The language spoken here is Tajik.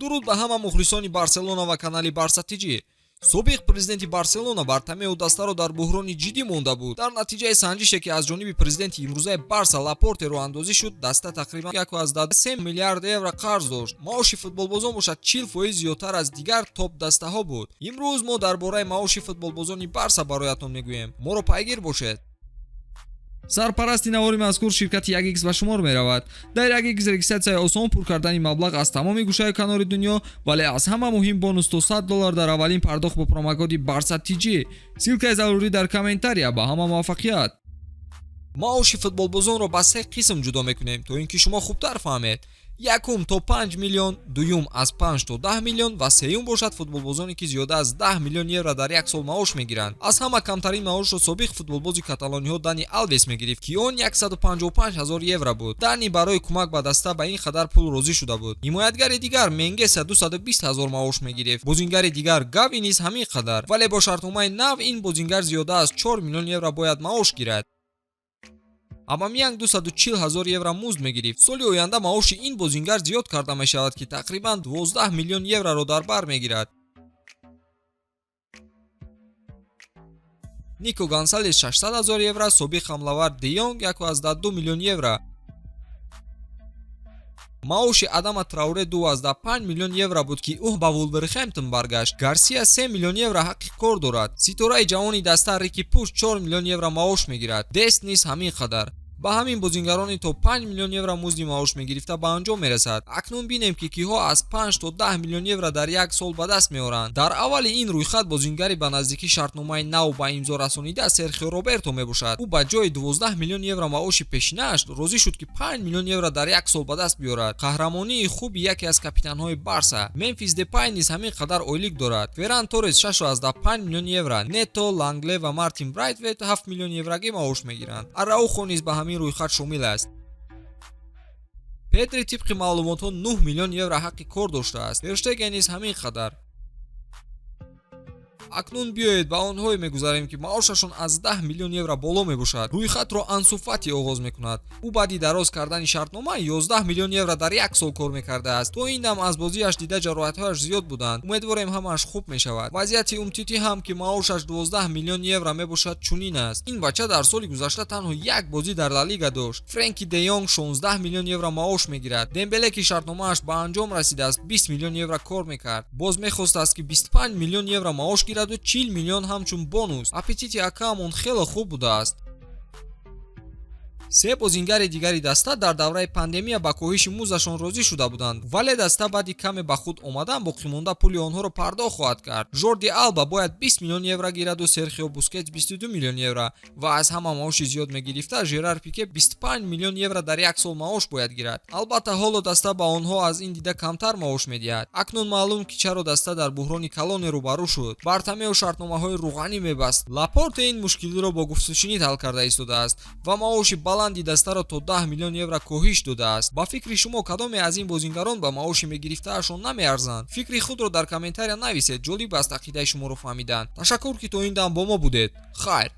Дуруд ба ҳама мухлисони Барселона ва канали Барса ТЖ. Собиқ президенти Барселона Бартомеу дастаро дар буҳрони ҷиддӣ монда буд. Дар натиҷаи санҷише, ки аз ҷониби президенти имрӯзаи Барса Лапорте роҳандозӣ шуд, даста тақрибан 1,3 миллиард евро қарз дошт. Маоши футболбозон бошад, 40% зиёдтар аз дигар топ дастаҳо буд. Имрӯз мо дар бораи маоши футболбозони Барса бароятон мегӯем. Моро пайгир бошед. Сарпарасти навори мазкур ширкати 1X ба шумор меравад. Дар 1X регистратсияи осон, пур кардани маблағ аз тамоми гӯшаю канори дунё, вале аз ҳама муҳим бонус то 100 доллар дар аввалин пардохт бо промокоди Барса ТЖ. Ссылкаи зарурӣ дар комментария. Ба ҳама муваффақият. Маоши футболбозонро ба се қисм ҷудо мекунем, то ин ки шумо хубтар фаҳмед. Якум то 5 миллион, дуюм аз 5 то 10 миллион ва сеюм бошад футболбозоне, ки зиёда аз 10 миллион евро дар як сол маош мегиранд. Аз ҳама камтарин маошро собиқ футболбози каталониҳо Дани Алвес мегирифт, ки он 155 ҳазор евро буд. Дани барои кӯмак ба даста ба ин қадар пул розӣ шуда буд. Ҳимоятгари дигар Менгеса 220 ҳазор маош мегирифт. Бозингари дигар Гави низ ҳамин қадар, вале бо шартномаи нав ин бозингар зиёда аз 4 миллион евро бояд маош гирад. Обамеянг 240 ҳазор евро музд мегирифт. Соли оянда маоши ин бозингар зиёд карда мешавад, ки тақрибан 12 миллион евроро дар бар мегирад. Нико Гонсалес 600 ҳазор евро, собиқ ҳамлавар Де Йонг 1,2 миллион евро. Маоши Адама Траоре 2,5 миллион евро буд, ки ӯ ба Вулверхэмптон баргашт. Гарсия 3 миллион евро ҳаққи кор дорад. Ситораи ҷавони даста Рики Пуш 4 миллион евро маош мегирад. Дест низ ҳамин қадар. Ба ҳамин бозингарони то 5 миллион евро музди маош мегирифта ба анҷом мерасад. Акнун бинем, ки киҳо аз 5 то 10 миллион евро дар як сол ба даст меоранд. Дар аввали ин рӯйхат бозингари ба наздикӣ шартномаи нав ба имзо расонида Серхио Роберто мебошад. Ӯ ба ҷои 12 миллион евро маоши пешинааш розӣ шуд, ки 5 миллион евро дар як сол ба даст биёрад. Қаҳрамонии хуби яке аз капитанҳои Барса Мемфис Депай низ ҳамин қадар ойлик дорад. Ферран Торрес 6,5 миллион евро, Нето, Лангле ва Мартин Брайтвет 7 миллион еврогӣ маош мегиранд. Араухо низ ба ҳамин рӯйхат шомил аст. Педри тибқи маълумотҳо 9 миллион евро ҳаққи кор доштааст. Тер Штеген низ ҳамин қадар. Акнун биёед, ба онҳое мегузарем, ки маошашон аз 10 миллион евро боло мебошад. Рӯйхатро Ансу Фати оғоз мекунад. Ӯ баъди дароз кардани шартнома 11 миллион евро дар як сол кор мекардааст. То ин дам аз бозиаш дида ҷароҳатҳояш зиёд буданд. Умедворем, ҳамааш хуб мешавад. Вазъияти Умтити ҳам, ки маошаш 12 миллион евро мебошад, чунин аст. Ин бача дар соли гузашта танҳо як бозӣ дар Ла Лига дошт. Френки де Йонг 16 миллион евро маош мегирад. Дембеле, ки шартномааш ба анҷом расидааст, 20 миллион евро кор мекард. Боз мехостааст, ки 25 миллион евро маош гирад, 40 миллион ҳамчун бонус. Аппетити акаамон хеле хуб будааст. Се бозингари дигари даста дар давраи пандемия ба коҳиши муздашон розӣ шуда буданд, вале даста баъди каме ба худ омадан боқимонда пули онҳоро пардохт хоҳад кард. Жорди Алба бояд 20 миллион евро гираду Серхио Бускетс 22 миллион евро ва аз ҳама маоши зиёд мегирифта Жерар Пике 25 миллион евро дар як сол маош бояд гирад. Албатта, ҳоло даста ба онҳо аз ин дида камтар маош медиҳад. Акнун маълум, ки чаро даста дар буҳрони калоне рӯбарӯ шуд. Бартомеу шартномаҳои руғанӣ мебаст. Лапорте ин мушкилиро бо гуфтушунид ҳал карда истодааст ва маоши баланди дастаро то 10 миллион евро коҳиш додааст. Ба фикри шумо, кадоме аз ин бозингарон ба маоши мегирифтаашон намеарзанд? Фикри худро дар комментария нависед. Ҷолиб аст ақидаи шуморо фаҳмидан. Ташаккур, ки то ин дам бо мо будед. Хайр.